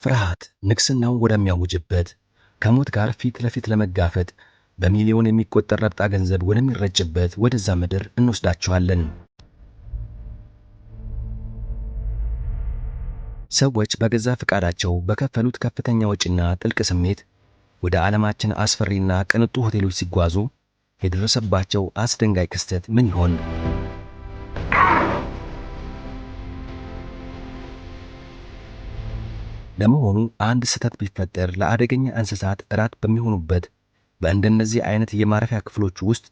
ፍርሃት ንግስናው ወደሚያውጅበት፣ ከሞት ጋር ፊት ለፊት ለመጋፈጥ በሚሊዮን የሚቆጠር ረብጣ ገንዘብ ወደሚረጭበት ወደዛ ምድር እንወስዳችኋለን። ሰዎች በገዛ ፈቃዳቸው በከፈሉት ከፍተኛ ወጪና ጥልቅ ስሜት ወደ ዓለማችን አስፈሪና ቅንጡ ሆቴሎች ሲጓዙ የደረሰባቸው አስደንጋጭ ክስተት ምን ይሆን? ለመሆኑ አንድ ስህተት ቢፈጠር ለአደገኛ እንስሳት እራት በሚሆኑበት በእንደነዚህ አይነት የማረፊያ ክፍሎች ውስጥ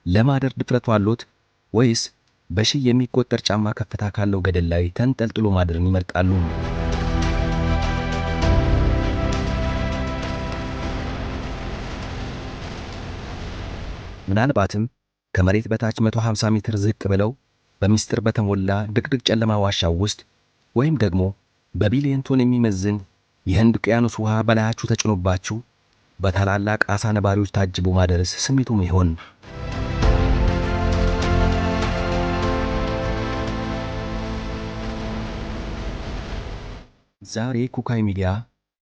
ለማደር ድፍረቱ አሎት ወይስ በሺህ የሚቆጠር ጫማ ከፍታ ካለው ገደል ላይ ተንጠልጥሎ ማደርን ይመርጣሉ? ምናልባትም ከመሬት በታች 150 ሜትር ዝቅ ብለው በሚስጥር በተሞላ ድቅድቅ ጨለማ ዋሻ ውስጥ ወይም ደግሞ በቢሊዮን ቶን የሚመዝን የህንድ ውቅያኖስ ውሃ በላያችሁ ተጭኖባችሁ በታላላቅ አሳ ነባሪዎች ታጅቦ ማደርስ ስሜቱ ምን ይሆን? ዛሬ ኩካይ ሚዲያ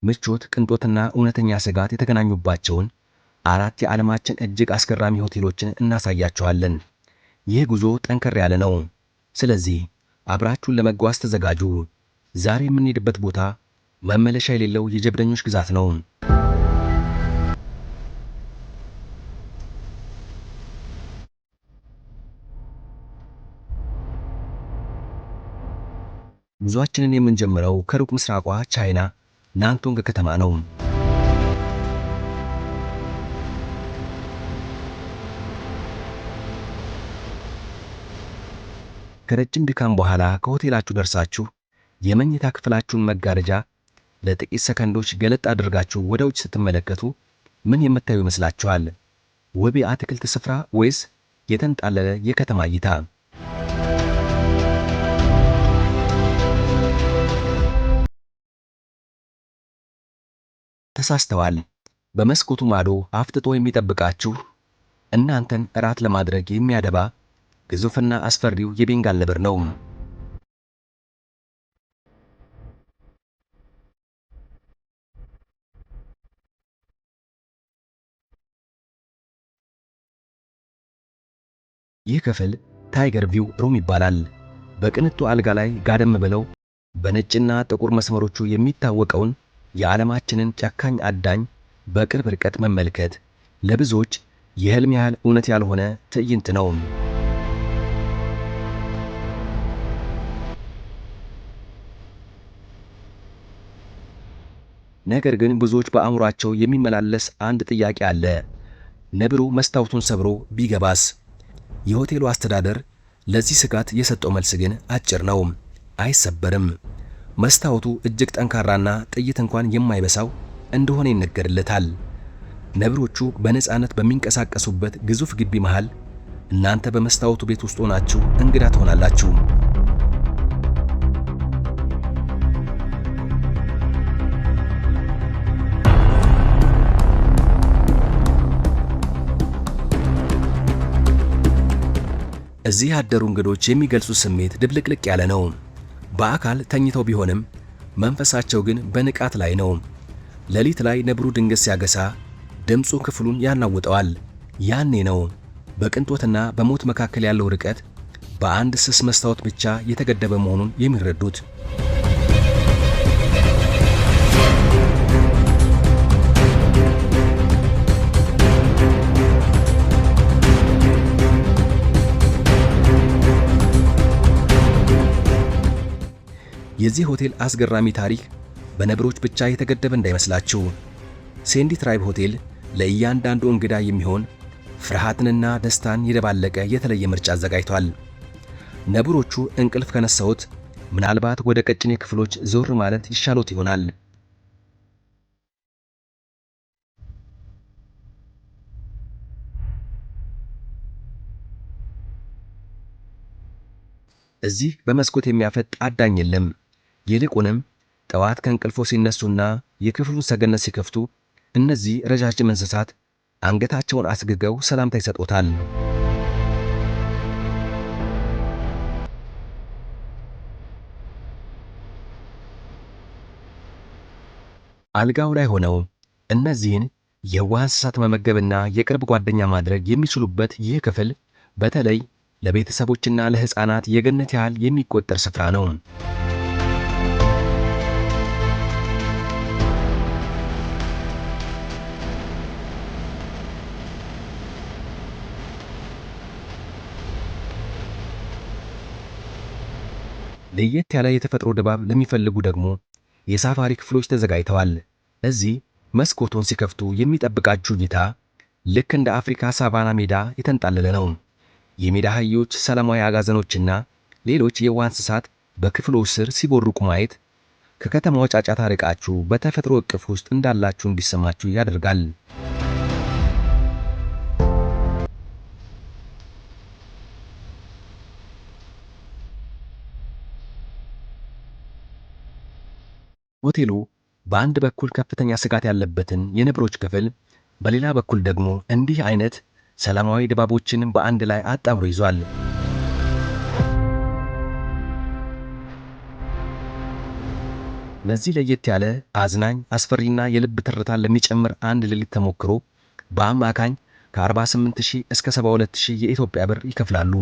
ምቾት፣ ቅንጦትና እውነተኛ ስጋት የተገናኙባቸውን አራት የዓለማችን እጅግ አስገራሚ ሆቴሎችን እናሳያችኋለን። ይህ ጉዞ ጠንከር ያለ ነው። ስለዚህ አብራችሁን ለመጓዝ ተዘጋጁ። ዛሬ የምንሄድበት ቦታ መመለሻ የሌለው የጀብደኞች ግዛት ነው። ጉዟችንን የምንጀምረው ከሩቅ ምስራቋ ቻይና ናንቶንግ ከተማ ነው። ከረጅም ድካም በኋላ ከሆቴላችሁ ደርሳችሁ የመኝታ ክፍላችሁን መጋረጃ ለጥቂት ሰከንዶች ገለጥ አድርጋችሁ ወደ ውጭ ስትመለከቱ ምን የምታዩ ይመስላችኋል? ውብ የአትክልት ስፍራ ወይስ የተንጣለለ የከተማ እይታ? ተሳስተዋል። በመስኮቱ ማዶ አፍጥጦ የሚጠብቃችሁ እናንተን እራት ለማድረግ የሚያደባ ግዙፍና አስፈሪው የቤንጋል ነብር ነው። ይህ ክፍል Tiger View Room ይባላል። በቅንጡ አልጋ ላይ ጋደም ብለው በነጭና ጥቁር መስመሮቹ የሚታወቀውን የዓለማችንን ጨካኝ አዳኝ በቅርብ ርቀት መመልከት ለብዙዎች የህልም ያህል እውነት ያልሆነ ትዕይንት ነው። ነገር ግን ብዙዎች በአእምሯቸው የሚመላለስ አንድ ጥያቄ አለ። ነብሩ መስታወቱን ሰብሮ ቢገባስ? የሆቴሉ አስተዳደር ለዚህ ስጋት የሰጠው መልስ ግን አጭር ነው። አይሰበርም። መስታወቱ እጅግ ጠንካራና ጥይት እንኳን የማይበሳው እንደሆነ ይነገርለታል። ነብሮቹ በነፃነት በሚንቀሳቀሱበት ግዙፍ ግቢ መሃል እናንተ በመስታወቱ ቤት ውስጥ ሆናችሁ እንግዳ ትሆናላችሁ። እዚህ ያደሩ እንግዶች የሚገልጹት ስሜት ድብልቅልቅ ያለ ነው። በአካል ተኝተው ቢሆንም መንፈሳቸው ግን በንቃት ላይ ነው። ሌሊት ላይ ነብሩ ድንገት ሲያገሳ ድምፁ ክፍሉን ያናውጠዋል። ያኔ ነው በቅንጦትና በሞት መካከል ያለው ርቀት በአንድ ስስ መስታወት ብቻ የተገደበ መሆኑን የሚረዱት። የዚህ ሆቴል አስገራሚ ታሪክ በነብሮች ብቻ የተገደበ እንዳይመስላችሁ። ሴንዲ ትራይብ ሆቴል ለእያንዳንዱ እንግዳ የሚሆን ፍርሃትንና ደስታን የደባለቀ የተለየ ምርጫ አዘጋጅቷል። ነብሮቹ እንቅልፍ ከነሳዎት ምናልባት ወደ ቀጭኔ ክፍሎች ዞር ማለት ይሻሎት ይሆናል። እዚህ በመስኮት የሚያፈጥ አዳኝ የለም። ይልቁንም ጠዋት ከእንቅልፎ ሲነሱና የክፍሉን ሰገነት ሲከፍቱ እነዚህ ረጃጅም እንስሳት አንገታቸውን አስግገው ሰላምታ ይሰጡታል። አልጋው ላይ ሆነው እነዚህን የዋህ እንስሳት መመገብና የቅርብ ጓደኛ ማድረግ የሚችሉበት ይህ ክፍል በተለይ ለቤተሰቦችና ለሕፃናት የገነት ያህል የሚቆጠር ስፍራ ነው። ለየት ያለ የተፈጥሮ ድባብ ለሚፈልጉ ደግሞ የሳፋሪ ክፍሎች ተዘጋጅተዋል። እዚህ መስኮቱን ሲከፍቱ የሚጠብቃችሁ እይታ ልክ እንደ አፍሪካ ሳቫና ሜዳ የተንጣለለ ነው። የሜዳ አህዮች፣ ሰላማዊ አጋዘኖችና ሌሎች የዋህ እንስሳት በክፍሎች ስር ሲቦርቁ ማየት ከከተማው ጫጫታ ርቃችሁ በተፈጥሮ እቅፍ ውስጥ እንዳላችሁ እንዲሰማችሁ ያደርጋል። ሆቴሉ በአንድ በኩል ከፍተኛ ስጋት ያለበትን የነብሮች ክፍል፣ በሌላ በኩል ደግሞ እንዲህ አይነት ሰላማዊ ድባቦችን በአንድ ላይ አጣምሮ ይዟል። ለዚህ ለየት ያለ አዝናኝ፣ አስፈሪና የልብ ትርታን ለሚጨምር አንድ ሌሊት ተሞክሮ በአማካኝ ከ48,000 እስከ 72,000 የኢትዮጵያ ብር ይከፍላሉ።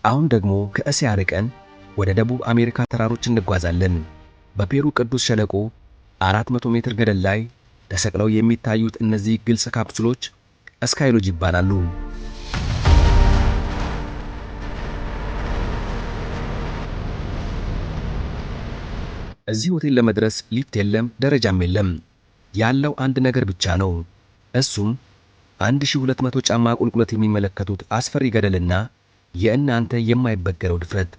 አሁን ደግሞ ከእስያ ርቀን ወደ ደቡብ አሜሪካ ተራሮች እንጓዛለን። በፔሩ ቅዱስ ሸለቆ 400 ሜትር ገደል ላይ ተሰቅለው የሚታዩት እነዚህ ግልጽ ካፕሱሎች ስካይሎጅ ይባላሉ። እዚህ ሆቴል ለመድረስ ሊፍት የለም፣ ደረጃም የለም። ያለው አንድ ነገር ብቻ ነው። እሱም 1200 ጫማ ቁልቁለት የሚመለከቱት አስፈሪ ገደልና የእናንተ የማይበገረው ድፍረት።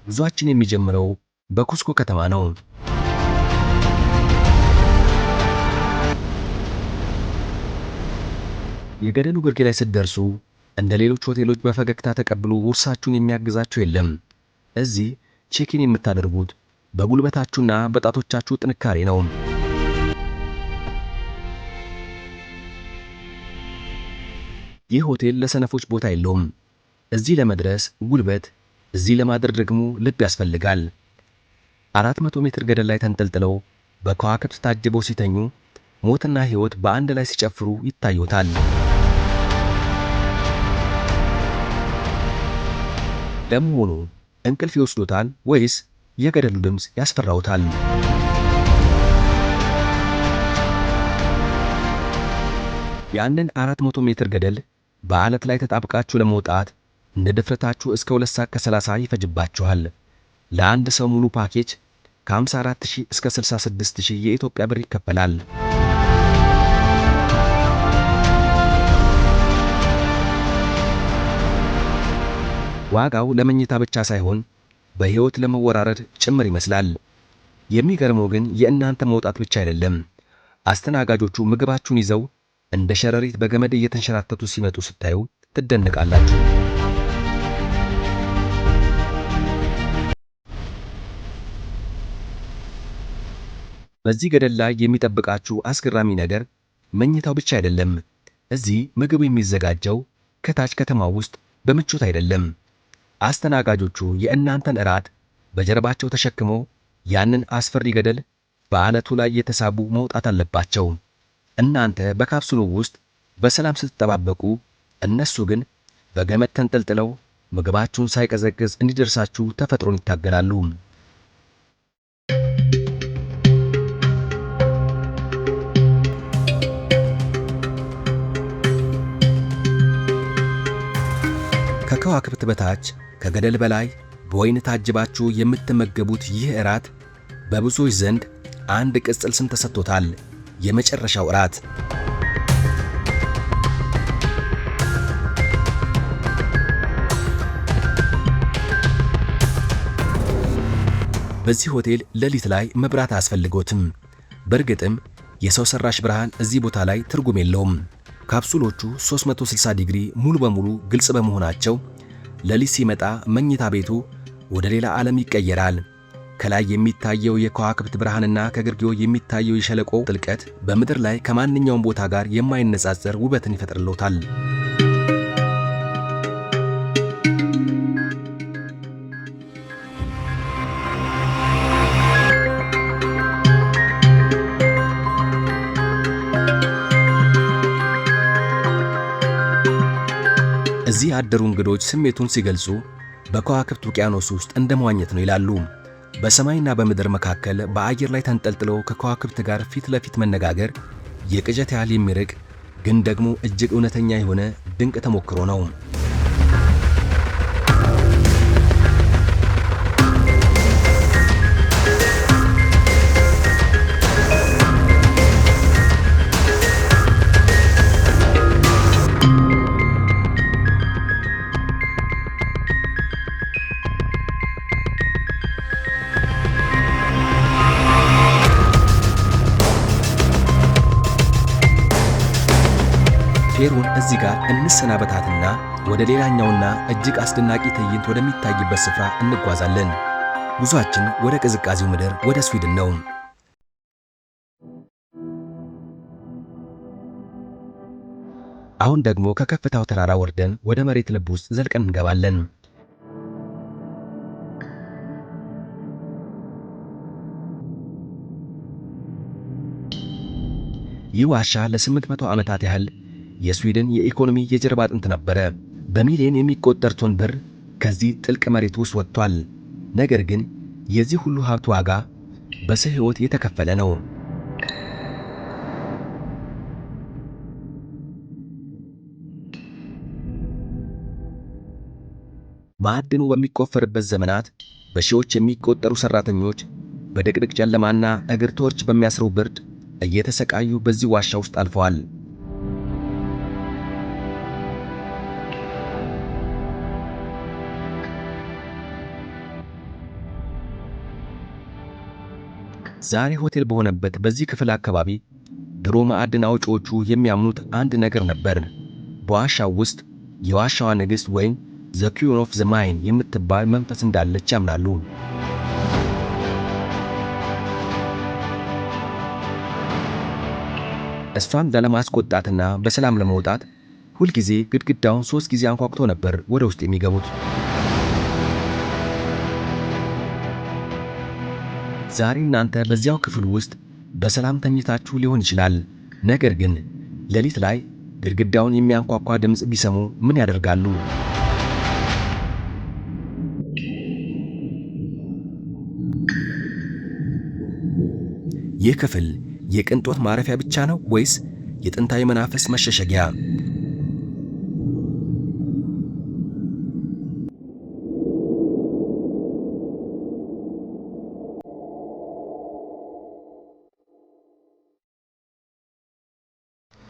ጉዟችን የሚጀምረው በኩስኮ ከተማ ነው። የገደሉ ግርጌ ላይ ስትደርሱ እንደ ሌሎች ሆቴሎች በፈገግታ ተቀብሎ ቦርሳችሁን የሚያግዛችሁ የለም። እዚህ check-in የምታደርጉት በጉልበታችሁና በጣቶቻችሁ ጥንካሬ ነው። ይህ ሆቴል ለሰነፎች ቦታ የለውም። እዚህ ለመድረስ ጉልበት፣ እዚህ ለማደር ደግሞ ልብ ያስፈልጋል። 400 ሜትር ገደል ላይ ተንጠልጥለው በከዋክብት ታጅበው ሲተኙ ሞትና ሕይወት በአንድ ላይ ሲጨፍሩ ይታዩታል። ለመሆኑ እንቅልፍ ይወስዶታል ወይስ የገደሉ ድምፅ ያስፈራውታል? ያንን 400 ሜትር ገደል በዓለት ላይ ተጣብቃችሁ ለመውጣት እንደ ድፍረታችሁ እስከ 2 ሰዓት ከ30 ይፈጅባችኋል። ለአንድ ሰው ሙሉ ፓኬጅ ከ54,000 እስከ 66,000 የኢትዮጵያ ብር ይከፈላል። ዋጋው ለመኝታ ብቻ ሳይሆን በሕይወት ለመወራረድ ጭምር ይመስላል። የሚገርመው ግን የእናንተ መውጣት ብቻ አይደለም። አስተናጋጆቹ ምግባችሁን ይዘው እንደ ሸረሪት በገመድ እየተንሸራተቱ ሲመጡ ስታዩ ትደነቃላችሁ። በዚህ ገደል ላይ የሚጠብቃችሁ አስገራሚ ነገር መኝታው ብቻ አይደለም። እዚህ ምግቡ የሚዘጋጀው ከታች ከተማው ውስጥ በምቾት አይደለም። አስተናጋጆቹ የእናንተን እራት በጀርባቸው ተሸክመው ያንን አስፈሪ ገደል በዓለቱ ላይ የተሳቡ መውጣት አለባቸው። እናንተ በካፕሱሉ ውስጥ በሰላም ስትጠባበቁ፣ እነሱ ግን በገመድ ተንጠልጥለው ምግባችሁን ሳይቀዘቅዝ እንዲደርሳችሁ ተፈጥሮን ይታገላሉ። ከከዋክብት በታች ከገደል በላይ በወይን ታጅባችሁ የምትመገቡት ይህ እራት በብዙዎች ዘንድ አንድ ቅጽል ስም ተሰጥቶታል፤ የመጨረሻው እራት። በዚህ ሆቴል ሌሊት ላይ መብራት አያስፈልጎትም። በእርግጥም የሰው ሰራሽ ብርሃን እዚህ ቦታ ላይ ትርጉም የለውም። ካፕሱሎቹ 360 ዲግሪ ሙሉ በሙሉ ግልጽ በመሆናቸው ሌሊት ሲመጣ መኝታ ቤቱ ወደ ሌላ ዓለም ይቀየራል። ከላይ የሚታየው የከዋክብት ብርሃንና ከግርጌው የሚታየው የሸለቆ ጥልቀት በምድር ላይ ከማንኛውም ቦታ ጋር የማይነጻጸር ውበትን ይፈጥርልዎታል። እዚህ ያደሩ እንግዶች ስሜቱን ሲገልጹ በከዋክብት ውቅያኖስ ውስጥ እንደ መዋኘት ነው ይላሉ። በሰማይና በምድር መካከል በአየር ላይ ተንጠልጥለው ከከዋክብት ጋር ፊት ለፊት መነጋገር የቅዠት ያህል የሚርቅ ግን ደግሞ እጅግ እውነተኛ የሆነ ድንቅ ተሞክሮ ነው። ፌሮን እዚህ ጋር እንሰናበታትና ወደ ሌላኛውና እጅግ አስደናቂ ትዕይንት ወደሚታይበት ስፍራ እንጓዛለን። ጉዟችን ወደ ቅዝቃዜው ምድር ወደ ስዊድን ነው። አሁን ደግሞ ከከፍታው ተራራ ወርደን ወደ መሬት ልብ ውስጥ ዘልቀን እንገባለን። ይህ ዋሻ ለ800 ዓመታት ያህል የስዊድን የኢኮኖሚ የጀርባ አጥንት ነበረ። በሚሊዮን የሚቆጠር ቶን ብር ከዚህ ጥልቅ መሬት ውስጥ ወጥቷል። ነገር ግን የዚህ ሁሉ ሀብት ዋጋ በሰው ሕይወት የተከፈለ ነው። ማዕድኑ በሚቆፈርበት ዘመናት በሺዎች የሚቆጠሩ ሰራተኞች በድቅድቅ ጨለማና እግር ተወርች በሚያስረው ብርድ እየተሰቃዩ በዚህ ዋሻ ውስጥ አልፈዋል። ዛሬ ሆቴል በሆነበት በዚህ ክፍል አካባቢ ድሮ ማዕድን አውጪዎቹ የሚያምኑት አንድ ነገር ነበር። በዋሻው ውስጥ የዋሻዋ ንግሥት ወይም the queen of the mine የምትባል መንፈስ እንዳለች ያምናሉ። እሷን ላለማስቆጣትና በሰላም ለመውጣት ሁልጊዜ ግድግዳውን 3 ጊዜ አንኳኩቶ ነበር ወደ ውስጥ የሚገቡት። ዛሬ እናንተ በዚያው ክፍል ውስጥ በሰላም ተኝታችሁ ሊሆን ይችላል። ነገር ግን ሌሊት ላይ ግድግዳውን የሚያንኳኳ ድምፅ ቢሰሙ ምን ያደርጋሉ? ይህ ክፍል የቅንጦት ማረፊያ ብቻ ነው ወይስ የጥንታዊ መናፍስት መሸሸጊያ?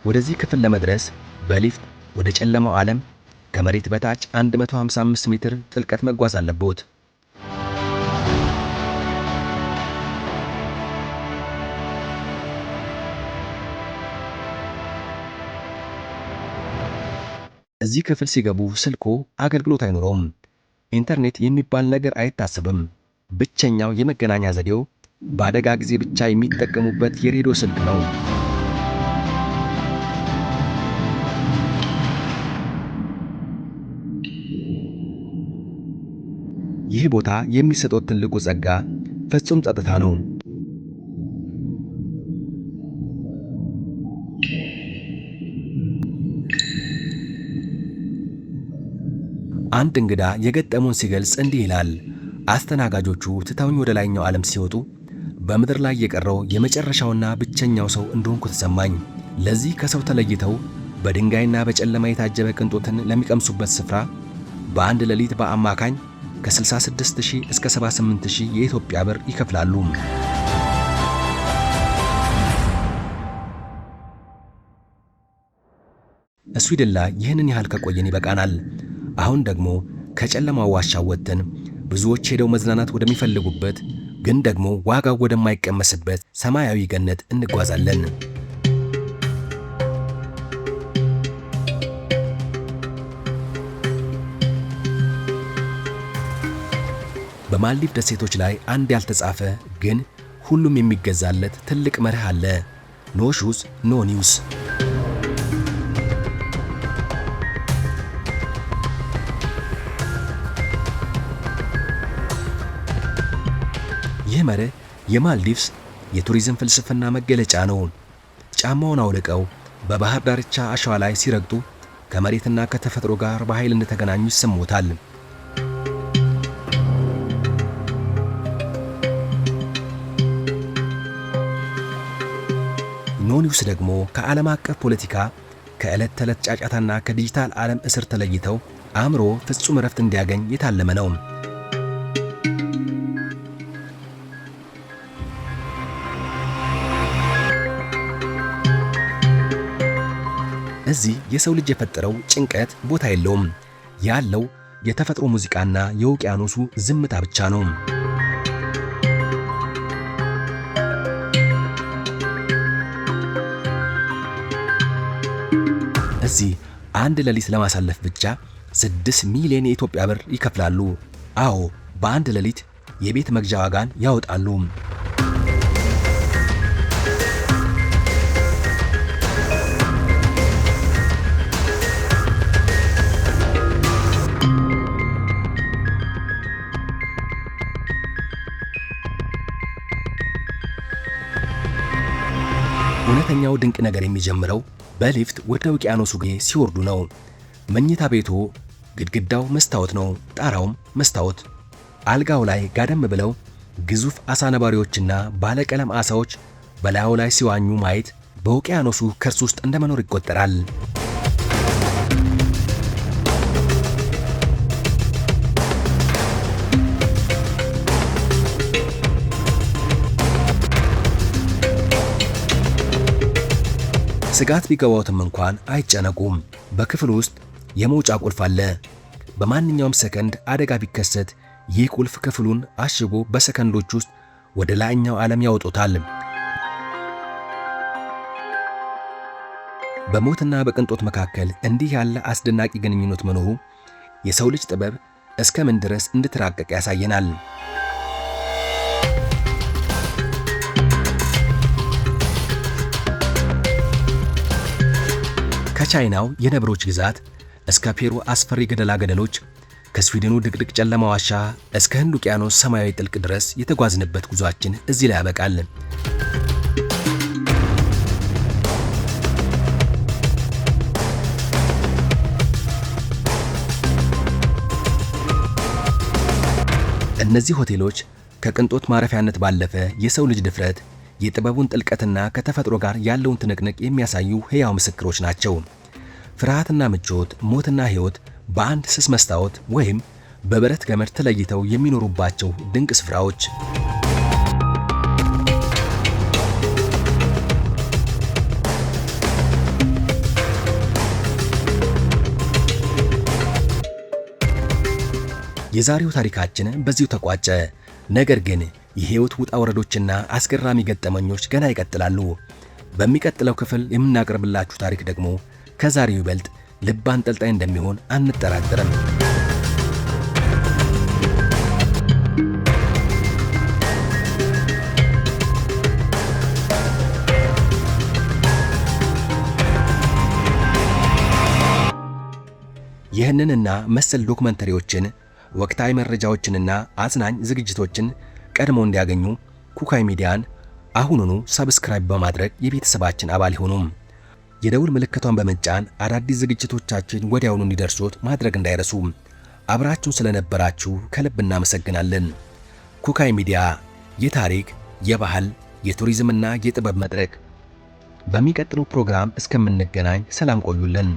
ወደዚህ ክፍል ለመድረስ በሊፍት ወደ ጨለማው ዓለም ከመሬት በታች 155 ሜትር ጥልቀት መጓዝ አለብዎት። እዚህ ክፍል ሲገቡ ስልኮ አገልግሎት አይኖረውም። ኢንተርኔት የሚባል ነገር አይታሰብም። ብቸኛው የመገናኛ ዘዴው በአደጋ ጊዜ ብቻ የሚጠቀሙበት የሬዲዮ ስልክ ነው። ይህ ቦታ የሚሰጠው ትልቁ ጸጋ ፍጹም ጸጥታ ነው። አንድ እንግዳ የገጠመውን ሲገልጽ እንዲህ ይላል። አስተናጋጆቹ ትተውኝ ወደ ላይኛው ዓለም ሲወጡ በምድር ላይ የቀረው የመጨረሻውና ብቸኛው ሰው እንደሆንኩ ተሰማኝ። ለዚህ ከሰው ተለይተው በድንጋይና በጨለማ የታጀበ ቅንጦትን ለሚቀምሱበት ስፍራ በአንድ ሌሊት በአማካኝ ከ66,000 እስከ 78,000 የኢትዮጵያ ብር ይከፍላሉ። ስዊድን ላይ ይህንን ያህል ከቆየን ይበቃናል። አሁን ደግሞ ከጨለማው ዋሻ ወጥተን ብዙዎች ሄደው መዝናናት ወደሚፈልጉበት ግን ደግሞ ዋጋው ወደማይቀመስበት ሰማያዊ ገነት እንጓዛለን። በማልዲቭ ደሴቶች ላይ አንድ ያልተጻፈ ግን ሁሉም የሚገዛለት ትልቅ መርህ አለ። No shoes, no news። ይህ መርህ የማልዲቭስ የቱሪዝም ፍልስፍና መገለጫ ነው። ጫማውን አውልቀው በባህር ዳርቻ አሸዋ ላይ ሲረግጡ ከመሬትና ከተፈጥሮ ጋር በኃይል እንደተገናኙ ይሰማዎታል። No news ደግሞ ከዓለም አቀፍ ፖለቲካ፣ ከዕለት ተዕለት ጫጫታና ከዲጂታል ዓለም እስር ተለይተው አእምሮ ፍጹም እረፍት እንዲያገኝ የታለመ ነው። እዚህ የሰው ልጅ የፈጠረው ጭንቀት ቦታ የለውም። ያለው የተፈጥሮ ሙዚቃና የውቅያኖሱ ዝምታ ብቻ ነው። እዚህ አንድ ሌሊት ለማሳለፍ ብቻ 6 ሚሊዮን የኢትዮጵያ ብር ይከፍላሉ። አዎ፣ በአንድ ሌሊት የቤት መግዣ ዋጋን ያወጣሉ። እውነተኛው ድንቅ ነገር የሚጀምረው በሊፍት ወደ ውቅያኖሱ ሲወርዱ ነው። መኝታ ቤቱ ግድግዳው መስታወት ነው፣ ጣራውም መስታወት። አልጋው ላይ ጋደም ብለው ግዙፍ አሳ ነባሪዎችና ባለቀለም አሳዎች በላዩ ላይ ሲዋኙ ማየት በውቅያኖሱ ከርስ ውስጥ እንደመኖር ይቆጠራል። ስጋት ቢገባዎትም እንኳን አይጨነቁም። በክፍል ውስጥ የመውጫ ቁልፍ አለ። በማንኛውም ሰከንድ አደጋ ቢከሰት ይህ ቁልፍ ክፍሉን አሽጎ በሰከንዶች ውስጥ ወደ ላይኛው ዓለም ያወጡታል። በሞትና በቅንጦት መካከል እንዲህ ያለ አስደናቂ ግንኙነት መኖሩ የሰው ልጅ ጥበብ እስከ ምን ድረስ እንደተራቀቀ ያሳየናል። ከቻይናው የነብሮች ግዛት እስከ ፔሩ አስፈሪ ገደላ ገደሎች፣ ከስዊድኑ ድቅድቅ ጨለማ ዋሻ እስከ ህንድ ውቅያኖስ ሰማያዊ ጥልቅ ድረስ የተጓዝንበት ጉዟችን እዚህ ላይ ያበቃል። እነዚህ ሆቴሎች ከቅንጦት ማረፊያነት ባለፈ የሰው ልጅ ድፍረት፣ የጥበቡን ጥልቀትና ከተፈጥሮ ጋር ያለውን ትንቅንቅ የሚያሳዩ ሕያው ምስክሮች ናቸው። ፍርሃትና ምቾት፣ ሞትና ሕይወት በአንድ ስስ መስታወት ወይም በብረት ገመድ ተለይተው የሚኖሩባቸው ድንቅ ስፍራዎች። የዛሬው ታሪካችን በዚሁ ተቋጨ። ነገር ግን የሕይወት ውጣ ውረዶችና አስገራሚ ገጠመኞች ገና ይቀጥላሉ። በሚቀጥለው ክፍል የምናቀርብላችሁ ታሪክ ደግሞ ከዛሬው ይበልጥ ልብ አንጠልጣይ እንደሚሆን አንጠራጠርም። ይህንንና መሰል ዶክመንተሪዎችን፣ ወቅታዊ መረጃዎችንና አዝናኝ ዝግጅቶችን ቀድሞ እንዲያገኙ ኩካይ ሚዲያን አሁኑኑ subscribe በማድረግ የቤተሰባችን አባል ይሁኑ። የደውል ምልክቷን በመጫን አዳዲስ ዝግጅቶቻችን ወዲያውኑ እንዲደርሶት ማድረግ እንዳይረሱ። አብራችሁን ስለነበራችሁ ከልብ እናመሰግናለን። ኩካይ ሚዲያ የታሪክ፣ የባህል፣ የቱሪዝምና የጥበብ መድረክ። በሚቀጥለው ፕሮግራም እስከምንገናኝ ሰላም ቆዩልን።